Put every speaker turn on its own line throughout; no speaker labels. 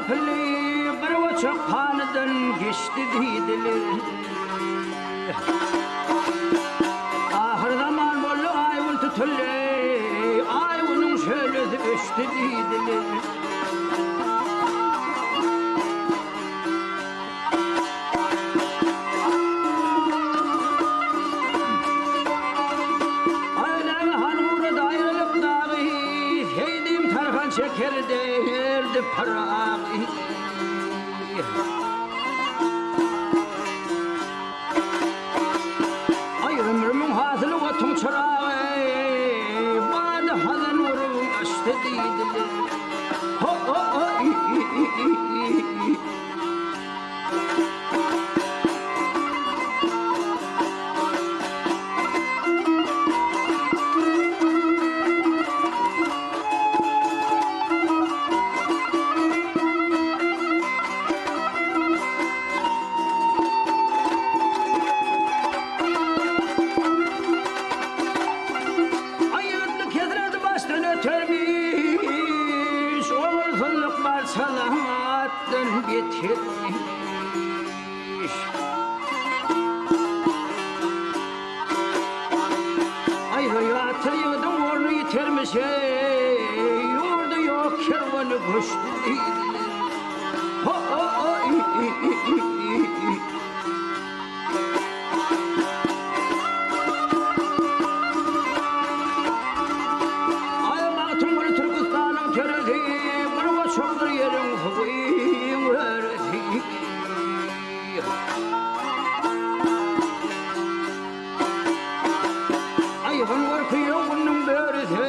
tapyldy, bir goçak panydan geçdi diýdiler. Ahyrzaman boldy, Aý-gün tutuldy, Aý-günüň şölesi öçdi diýdiler. Aýlaga han gurady aýralyk dagy, Seýdim tarhan çekerdi erdi pyragy. Aý ömrümiň hasyly otuň çyragy, Bady hazan urup açdy diýdiler. Ho-o-o-i-i-i-i. Aýgytly kesredi başdan ötermiş, Ogulsyzlyk barçalatdan betermiş. Aýgyr ýatyr ýigidiň orny ýitermiş, eý, Ýurdy ýok kerweni göçdi diýdiler. Aý Magtymguly Türküstanyň töresi, Bir goçakdyr ýeriň suwy, öresi. Aýhan gorky ýogunyň börüsi,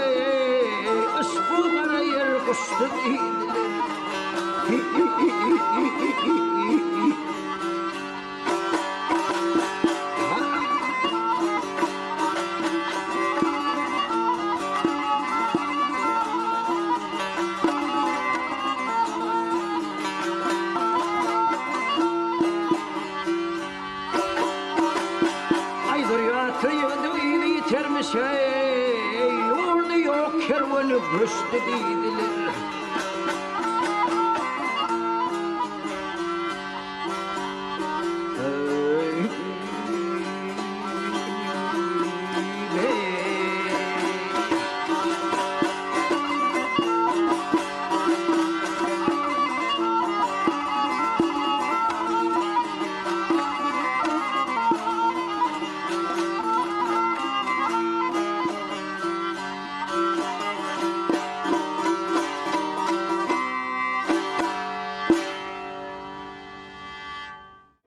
Yşbu gara ýer guşdy diýdiler. Aý zürýatly ýigdiň yzy ýitermiş-eý, Ýurdy ýok kerweni göçdi diýdiler.